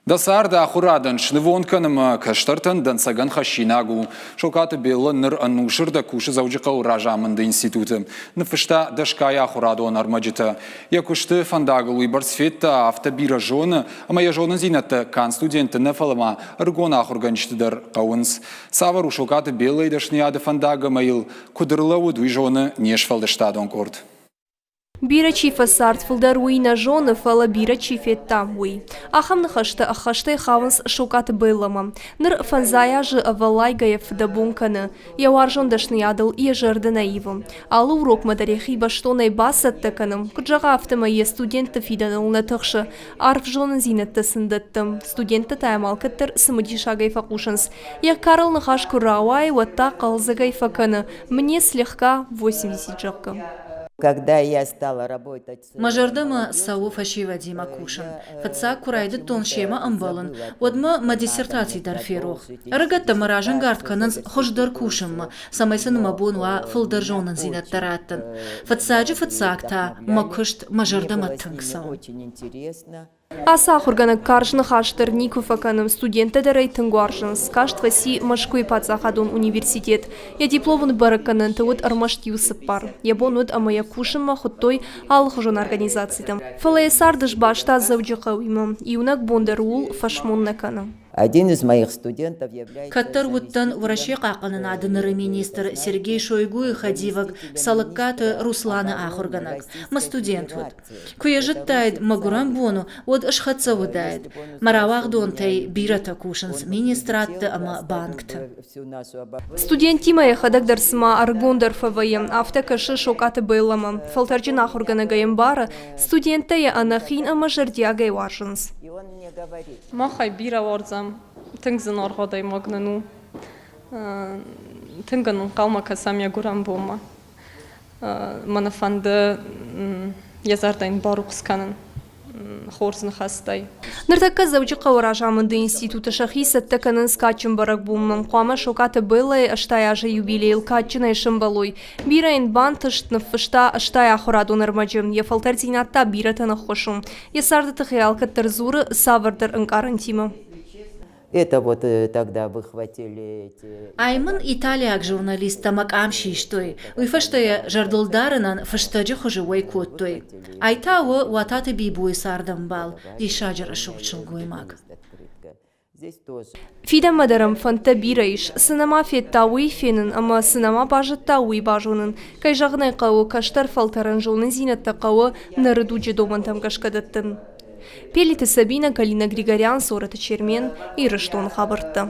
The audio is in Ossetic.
Дӕ цард ахуырадӕн снывонд кӕнынмӕ кӕстӕртӕн дӕнцӕгӕн хӕссинаг у. Сокаты Беллӕ ныр ӕнусырдӕг кусы Дзӕуджыхъӕуы разамынды институты. Ныффыста дӕсгай ахуырадон ӕрмӕджытӕ. Йӕ куысты фӕндагыл уыйбӕрц федта, афтӕ бирӕ зоны, ӕмӕ йӕ зонындзинӕдтӕ канд студентты нӕ, фӕлӕ ма ӕрыгон ахуыргӕнджыты дӕр хъӕуынц. Цавӕр у Сокаты Беллӕйы дӕсныйады фӕндаг ӕмӕ йыл куыд ӕрлӕууыд, уый зоны не сфӕлдыстадон къорд. Бирӕ чи фӕцард, фылдӕр уый нӕ зоны, фӕлӕ бирӕ чи федта, уый. Ахӕм ныхӕстӕ ӕххӕстӕй хауынц Сокаты Беллӕмӕ. Ныр фӕндзай азы ӕвӕллайгӕйӕ фыдӕбон кӕны. Йӕ уарзон дӕсныйадыл йӕ зӕрдӕ нӕ ивы. Алы урокмӕ дӕр йӕхи бӕстонӕй бацӕттӕ кӕны. Куыд зӕгъа, афтӕмӕй йӕ студентты фидӕныл нӕ тыхсы. Арф зонындзинӕдтӕ сын дӕтты. Студенттӕ та йӕм алкӕддӕр цымыдисагӕй фӕхъусынц. Йӕ карыл ныхас куы рауайы, уӕд та хъӕлдзӕгӕй фӕкӕны «Мне слегка 80 зӕгъгӕ. Когда я стала работать Мӕ зӕрдӕмӕ цӕуы фӕсивӕдимӕ кусын. Фыццаг куы райдыдтон семӕ ӕмбӕлын, уӕд мӕ мӕ диссертаци дӕр ферох. Ӕрыгӕттӕ мӕ разӕнгард кӕнынц хуыздӕр кусынмӕ, цӕмӕй сын мӕ бон уа фылдӕр зонындзинӕдтӕ раттын. Фыццаджы-фыццаг та мӕ куыст мӕ зӕрдӕмӕ тынг цӕуы. Ацы ахуыргӕнӕг карз ныхас дӕр никуы фӕкӕны, студенттӕ дӕр ӕй тынг уарзынц. Каст фӕци Мӕскуыйы паддзахадон университет. Йӕ дипломон бӕрӕггӕнӕнты уыд ӕрмӕст иу цыппар. Йӕ бон уыд ӕмӕ йӕ кусынмӕ хуыдтой алыхуызон организацитӕм. Фӕлӕ йӕ цард сбаста Дзӕуджыхъӕуимӕ. Иунӕг бон дӕр ууыл фӕсмон нӕ кӕны. Один из моих студентов является Кӕддӕр уыдтӕн Уӕрӕсейы хъахъхъӕнынады ныры министр Сергей Шойгуйы хӕдивӕг Цӕлыккаты Русланы ахуыргӕнӕг. Мӕ студент уыд. Куы йӕ зыдтаид, мӕ гуырӕн бон у, уӕд схӕццӕ уыдаид. Мӕ рауагъдонтӕй бирӕтӕ кусынц министрадты ӕмӕ банкты. Студенттимӕ йӕхӕдӕг дӕр цыма ӕрыгондӕр фӕвӕййы, афтӕ кӕсы Сокъаты Беллӕмӕ. Фӕлтӕрджын ахуыргӕнӕг ӕй ӕмбары, студенттӕ йӕ ӕнӕхин ӕмӕ зӕрдиагӕй уарзынц. Мах ӕй бирӕ уарзӕм, тынг зынаргъ адӕймаг нын у. Тынг ын ӕнхъӕлмӕ кӕсӕм йӕ гуырӕн бонмӕ. Мӕн фӕнды йӕ зӕрдӕ йын барухс кӕнын хорз ныхӕстӕй. Ныртӕккӕ Дзӕуджыхъӕуы разамынды институты сӕхи цӕттӕ кӕнынц кадджын бӕрӕгбонмӕ. Хъуамӕ Сокаты Беллӕйы 80 азы юбилейыл кадджынӕй сӕмбӕлой. Бирӕ йын бантыст, ныффыста 80 ахуырадон ӕрмӕджы. Йӕ фӕлтӕрддзинад та бирӕтӕн ӕххуыс у. Йӕ царды тыххӕй алкӕддӕр дзуры цавӕрдӕр ӕнкъарӕнтимӕ. Это вот тогда выхватили эти... Ай мын италиаг журналисттӕ мӕ къам систой, уый фӕстӕ йӕ зӕрдылдарынӕн фыстӕджы хуызы уӕй кодтой. Ай та у Уататы Бибойы цардӕмбал, диссаджы рӕсугъд сылгоймаг. Фидӕнмӕ дӕр ӕм фӕндтӕ бирӕ ис. Цы нӕма федта, уый фенын ӕмӕ цы нӕма базыдта, уый базонын. Кӕй зӕгъын ӕй хъӕуы, кӕстӕр фӕлтӕрӕн зонындзинӕдтӕ хъӕуы ныры дуджы домӕнтӕм гӕсгӕ дӕттын. Пелиты Сабинӕ, Галина Григорян, Цорӕты Чермен, Ирыстоны хабӕрттӕ.